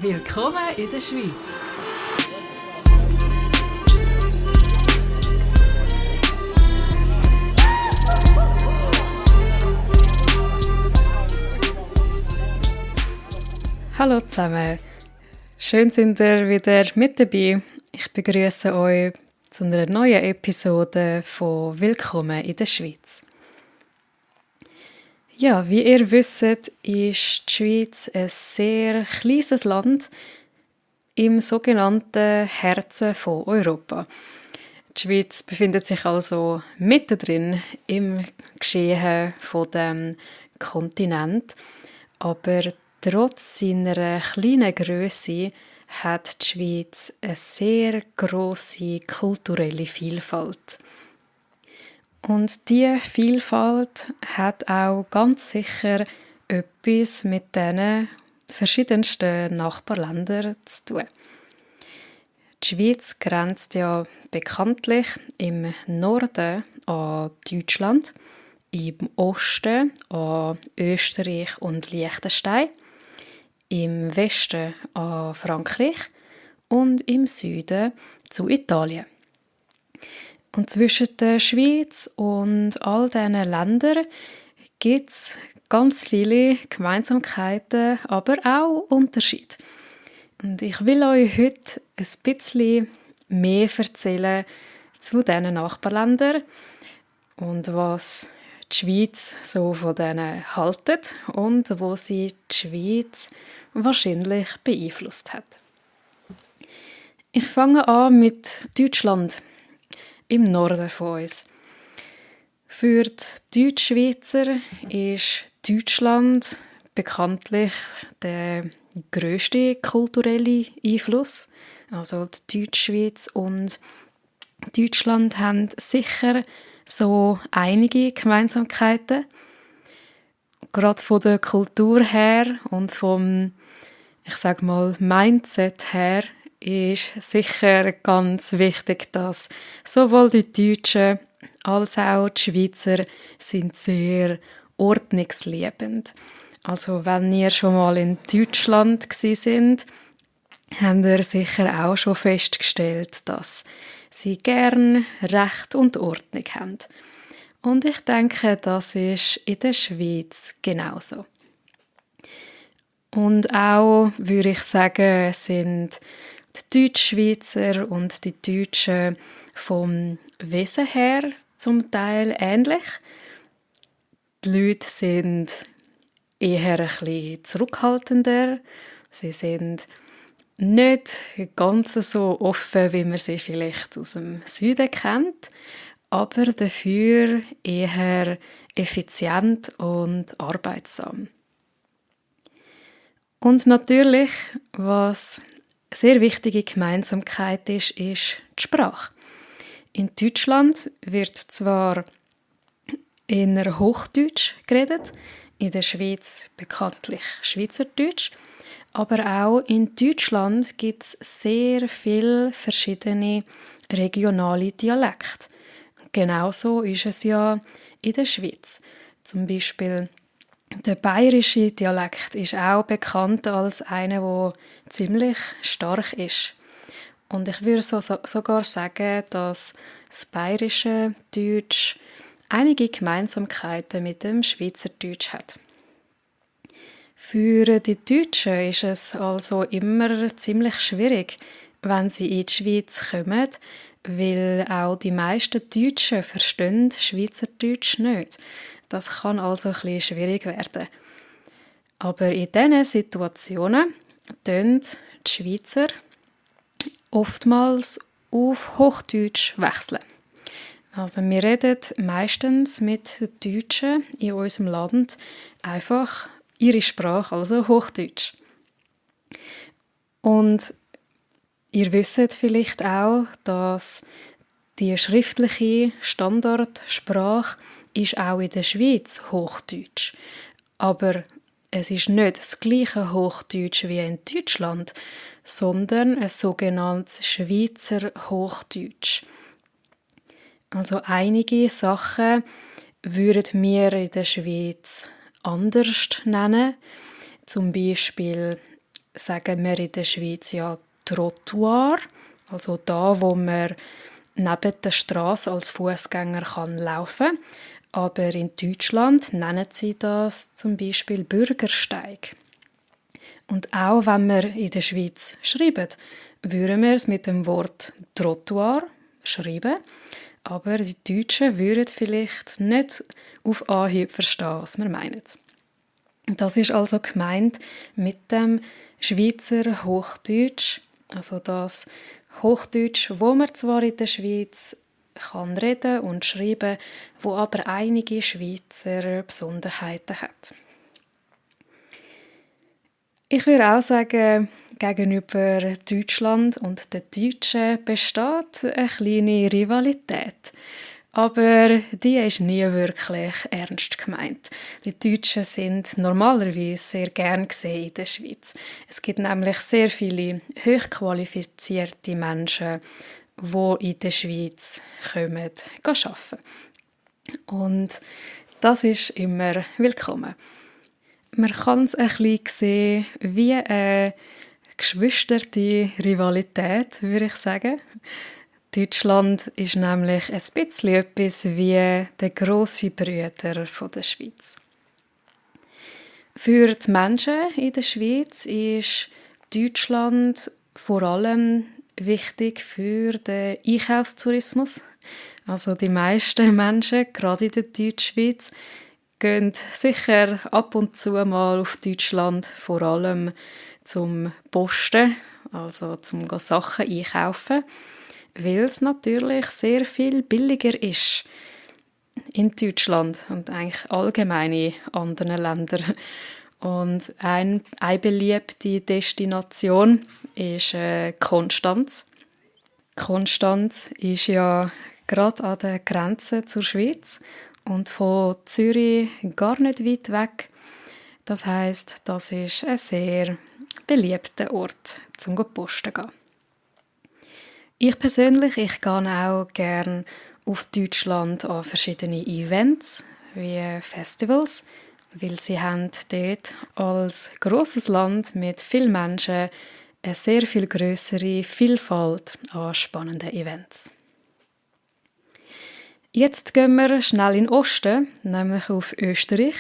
Willkommen in der Schweiz. Hallo zusammen, schön sind ihr wieder mit dabei. Ich begrüße euch zu einer neuen Episode von Willkommen in der Schweiz. Ja, wie ihr wisst, ist die Schweiz ein sehr kleines Land im sogenannten Herzen von Europa. Die Schweiz befindet sich also mittendrin im Geschehen von dem Kontinent, aber trotz seiner kleinen Größe hat die Schweiz eine sehr grosse kulturelle Vielfalt. Und diese Vielfalt hat auch ganz sicher etwas mit diesen verschiedensten Nachbarländern zu tun. Die Schweiz grenzt ja bekanntlich im Norden an Deutschland, im Osten an Österreich und Liechtenstein, im Westen an Frankreich und im Süden zu Italien. Und zwischen der Schweiz und all diesen Ländern gibt es ganz viele Gemeinsamkeiten, aber auch Unterschiede. Und ich will euch heute ein bisschen mehr erzählen zu diesen Nachbarländern und was die Schweiz so von denen haltet und wo sie die Schweiz wahrscheinlich beeinflusst hat. Ich fange an mit Deutschland im Norden von uns. Für die Deutschschweizer ist Deutschland bekanntlich der grösste kulturelle Einfluss. Also die Deutschschweiz und Deutschland haben sicher so einige Gemeinsamkeiten. Gerade von der Kultur her und vom, ich sag mal, Mindset her ist sicher ganz wichtig, dass sowohl die Deutschen als auch die Schweizer sind sehr ordnungsliebend. Also wenn ihr schon mal in Deutschland gsi sind, habt ihr sicher auch schon festgestellt, dass sie gern Recht und Ordnung haben. Und ich denke, das ist in der Schweiz genauso. Und auch, würde ich sagen, sind die Deutschschweizer und die Deutschen vom Wesen her zum Teil ähnlich. Die Leute sind eher ein bisschen zurückhaltender. Sie sind nicht ganz so offen, wie man sie vielleicht aus dem Süden kennt, aber dafür eher effizient und arbeitsam. Und natürlich, was sehr wichtige Gemeinsamkeit ist die Sprache. In Deutschland wird zwar eher Hochdeutsch geredet, in der Schweiz bekanntlich Schweizerdeutsch, aber auch in Deutschland gibt es sehr viele verschiedene regionale Dialekte. Genauso ist es ja in der Schweiz. Zum Beispiel der bayerische Dialekt ist auch bekannt als einer, der ziemlich stark ist. Und ich würde sogar sagen, dass das bayerische Deutsch einige Gemeinsamkeiten mit dem Schweizerdeutsch hat. Für die Deutschen ist es also immer ziemlich schwierig, wenn sie in die Schweiz kommen, weil auch die meisten Deutschen verstehen Schweizerdeutsch nicht. Das kann also ein bisschen schwierig werden. Aber in diesen Situationen tönen die Schweizer oftmals auf Hochdeutsch wechseln. Also wir reden meistens mit den Deutschen in unserem Land einfach ihre Sprache, also Hochdeutsch. Und ihr wisst vielleicht auch, dass die schriftliche Standardsprache ist auch in der Schweiz Hochdeutsch. Aber es ist nicht das gleiche Hochdeutsch wie in Deutschland, sondern ein sogenanntes Schweizer Hochdeutsch. Also einige Sachen würden wir in der Schweiz anders nennen. Zum Beispiel sagen wir in der Schweiz ja Trottoir, also da, wo man neben der Straße als Fußgänger laufen kann. Aber in Deutschland nennen sie das zum Beispiel Bürgersteig. Und auch wenn wir in der Schweiz schreiben, würden wir es mit dem Wort Trottoir schreiben, aber die Deutschen würden vielleicht nicht auf Anhieb verstehen, was wir meinen. Das ist also gemeint mit dem Schweizer Hochdeutsch, also das Hochdeutsch, wo man zwar in der Schweiz kann reden und schreiben, wo aber einige Schweizer Besonderheiten hat. Ich würde auch sagen, gegenüber Deutschland und den Deutschen besteht eine kleine Rivalität. Aber die ist nie wirklich ernst gemeint. Die Deutschen sind normalerweise sehr gern gesehen in der Schweiz. Es gibt nämlich sehr viele hochqualifizierte Menschen, die in der Schweiz kommen, arbeiten. Und das ist immer willkommen. Man kann es ein bisschen sehen wie eine geschwisterte Rivalität, würde ich sagen. Deutschland ist nämlich ein bisschen etwas wie der grosse Bruder der Schweiz. Für die Menschen in der Schweiz ist Deutschland vor allem wichtig für den Einkaufstourismus. Also die meisten Menschen, gerade in der Deutschschweiz, gehen sicher ab und zu mal auf Deutschland, vor allem zum Posten, also zum Sachen einkaufen, weil es natürlich sehr viel billiger ist in Deutschland und eigentlich allgemein in anderen Ländern. Und eine beliebte Destination ist Konstanz. Konstanz ist ja gerade an der Grenze zur Schweiz und von Zürich gar nicht weit weg. Das heisst, das ist ein sehr beliebter Ort, zum posten gehen. Ich persönlich, ich gehe auch gerne auf Deutschland an verschiedene Events, wie Festivals, weil sie haben dort als grosses Land mit vielen Menschen eine sehr viel grössere Vielfalt an spannenden Events. Jetzt gehen wir schnell in den Osten, nämlich auf Österreich.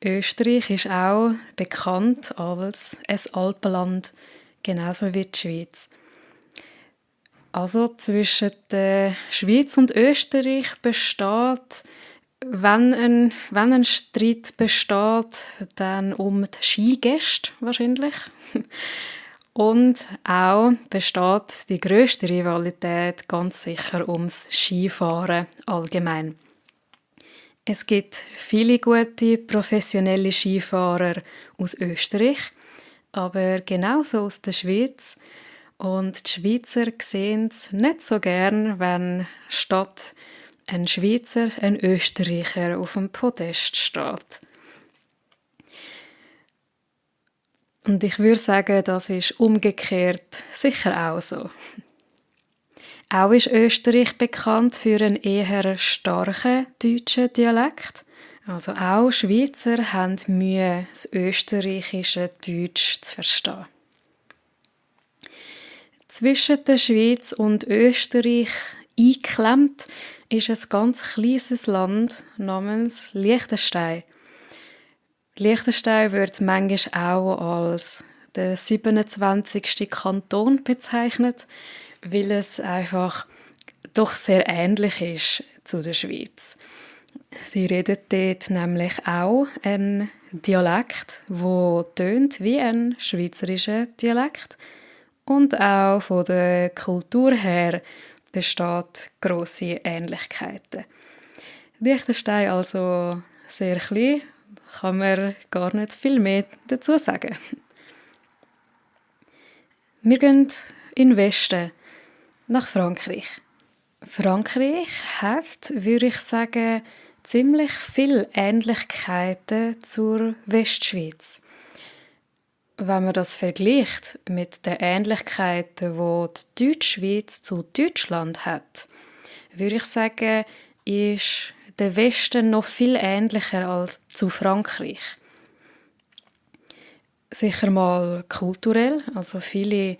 Österreich ist auch bekannt als ein Alpenland, genauso wie die Schweiz. Also zwischen der Schweiz und Österreich besteht, wenn ein Streit besteht, dann um die Skigäste wahrscheinlich. Und auch besteht die grösste Rivalität ganz sicher ums Skifahren allgemein. Es gibt viele gute professionelle Skifahrer aus Österreich, aber genauso aus der Schweiz. Und die Schweizer sehen es nicht so gern, wenn statt ein Schweizer ein Österreicher auf dem Podest steht. Und ich würde sagen, das ist umgekehrt sicher auch so. Auch ist Österreich bekannt für einen eher starken deutschen Dialekt. Also auch Schweizer haben Mühe, das österreichische Deutsch zu verstehen. Zwischen der Schweiz und Österreich eingeklemmt ist ein ganz kleines Land namens Liechtenstein. Liechtenstein wird manchmal auch als der 27. Kanton bezeichnet, weil es einfach doch sehr ähnlich ist zu der Schweiz. Sie reden dort nämlich auch einen Dialekt, der tönt wie ein schweizerischer Dialekt. Und auch von der Kultur her besteht grosse Ähnlichkeiten. Liechtenstein also sehr klein, kann man gar nicht viel mehr dazu sagen. Wir gehen in den Westen, nach Frankreich. Frankreich hat, würde ich sagen, ziemlich viele Ähnlichkeiten zur Westschweiz. Wenn man das vergleicht mit den Ähnlichkeiten, die die Deutschschweiz zu Deutschland hat, würde ich sagen, ist der Westen noch viel ähnlicher als zu Frankreich. Sicher mal kulturell, also viele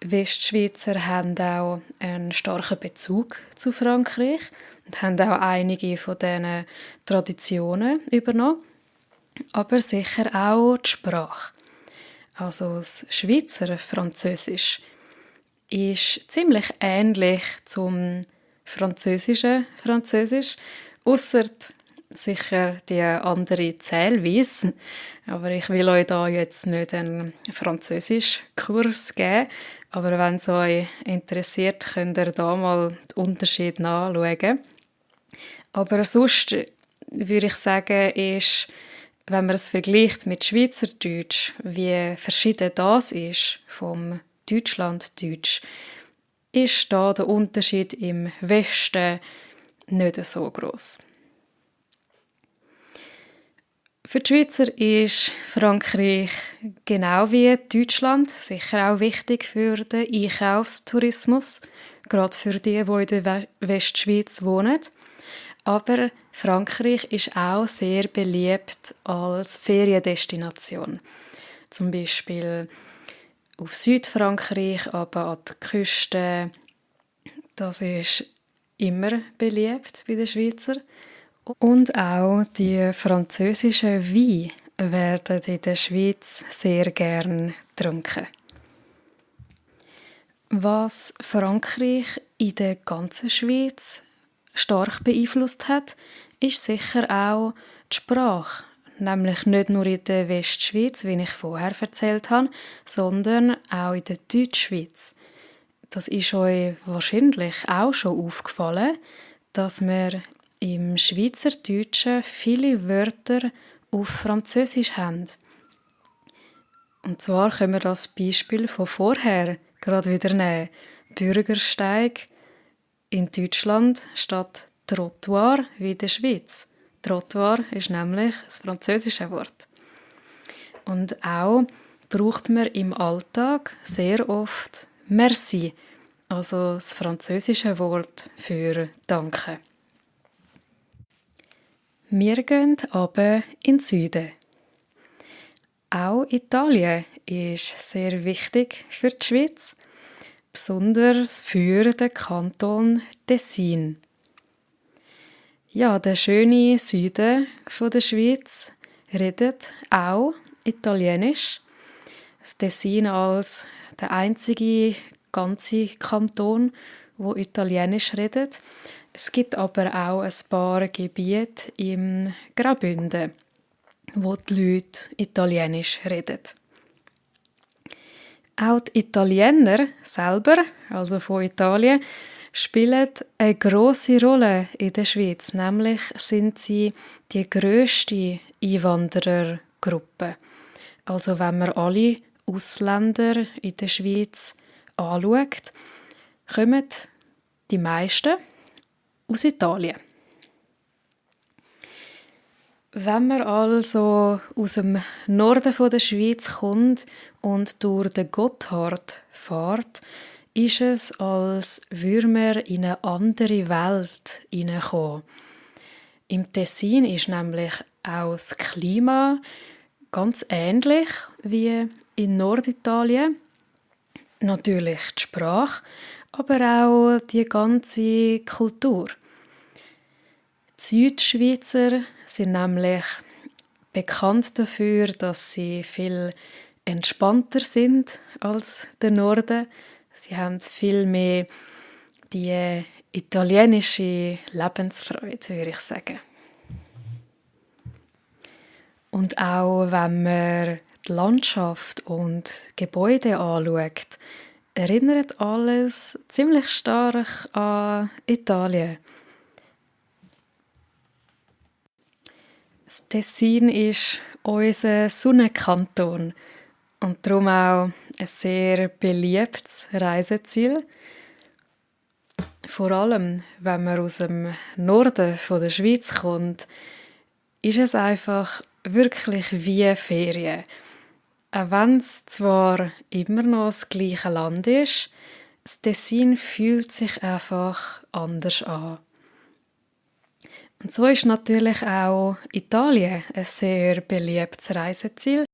Westschweizer haben auch einen starken Bezug zu Frankreich und haben auch einige von diesen Traditionen übernommen, aber sicher auch die Sprache. Also das Schweizer Französisch ist ziemlich ähnlich zum französischen Französisch, ausser sicher die andere Zählweise. Aber ich will euch da jetzt nicht einen Französisch-Kurs geben. Aber wenn es euch interessiert, könnt ihr da mal den Unterschied nachschauen. Aber sonst würde ich sagen, ist, wenn man es vergleicht mit Schweizerdeutsch, wie verschieden das ist vom Deutschlanddeutsch, ist da der Unterschied im Westen nicht so groß. Für die Schweizer ist Frankreich genau wie Deutschland sicher auch wichtig für den Einkaufstourismus, gerade für die in der Westschweiz wohnen. Aber Frankreich ist auch sehr beliebt als Feriendestination. Zum Beispiel auf Südfrankreich, aber an der Küste. Das ist immer beliebt bei den Schweizer. Und auch die französischen Weine werden in der Schweiz sehr gern getrunken. Was Frankreich in der ganzen Schweiz stark beeinflusst hat, ist sicher auch die Sprache. Nämlich nicht nur in der Westschweiz, wie ich vorher erzählt habe, sondern auch in der Deutschschweiz. Das ist euch wahrscheinlich auch schon aufgefallen, dass wir im Schweizerdeutschen viele Wörter auf Französisch haben. Und zwar können wir das Beispiel von vorher gerade wieder nehmen. Bürgersteig in Deutschland statt Trottoir wie in der Schweiz. Trottoir ist nämlich das französische Wort. Und auch braucht man im Alltag sehr oft Merci, also das französische Wort für Danke. Wir gehen aber in den Süden. Auch Italien ist sehr wichtig für die Schweiz, besonders für den Kanton Tessin. Ja, der schöne Süden der Schweiz redet auch Italienisch. Das Tessin als der einzige ganze Kanton, wo Italienisch redet. Es gibt aber auch ein paar Gebiete im Graubünden, wo die Leute Italienisch reden. Auch die Italiener selber, also von Italien, spielen eine grosse Rolle in der Schweiz. Nämlich sind sie die grösste Einwanderergruppe. Also wenn man alle Ausländer in der Schweiz anschaut, kommen die meisten aus Italien. Wenn man also aus dem Norden der Schweiz kommt und durch den Gotthard fährt, ist es, als würde man in eine andere Welt hineinkommen. Im Tessin ist nämlich auch das Klima ganz ähnlich wie in Norditalien. Natürlich die Sprache, aber auch die ganze Kultur. Die Südschweizer sind nämlich bekannt dafür, dass sie viel entspannter sind als der Norden. Sie haben viel mehr die italienische Lebensfreude, würde ich sagen. Und auch wenn man die Landschaft und Gebäude anschaut, erinnert alles ziemlich stark an Italien. Das Tessin ist unser Sonnenkanton und darum auch ein sehr beliebtes Reiseziel. Vor allem, wenn man aus dem Norden der Schweiz kommt, ist es einfach wirklich wie Ferien. Auch wenn es zwar immer noch das gleiche Land ist, das Tessin fühlt sich einfach anders an. Und so ist natürlich auch Italien ein sehr beliebtes Reiseziel.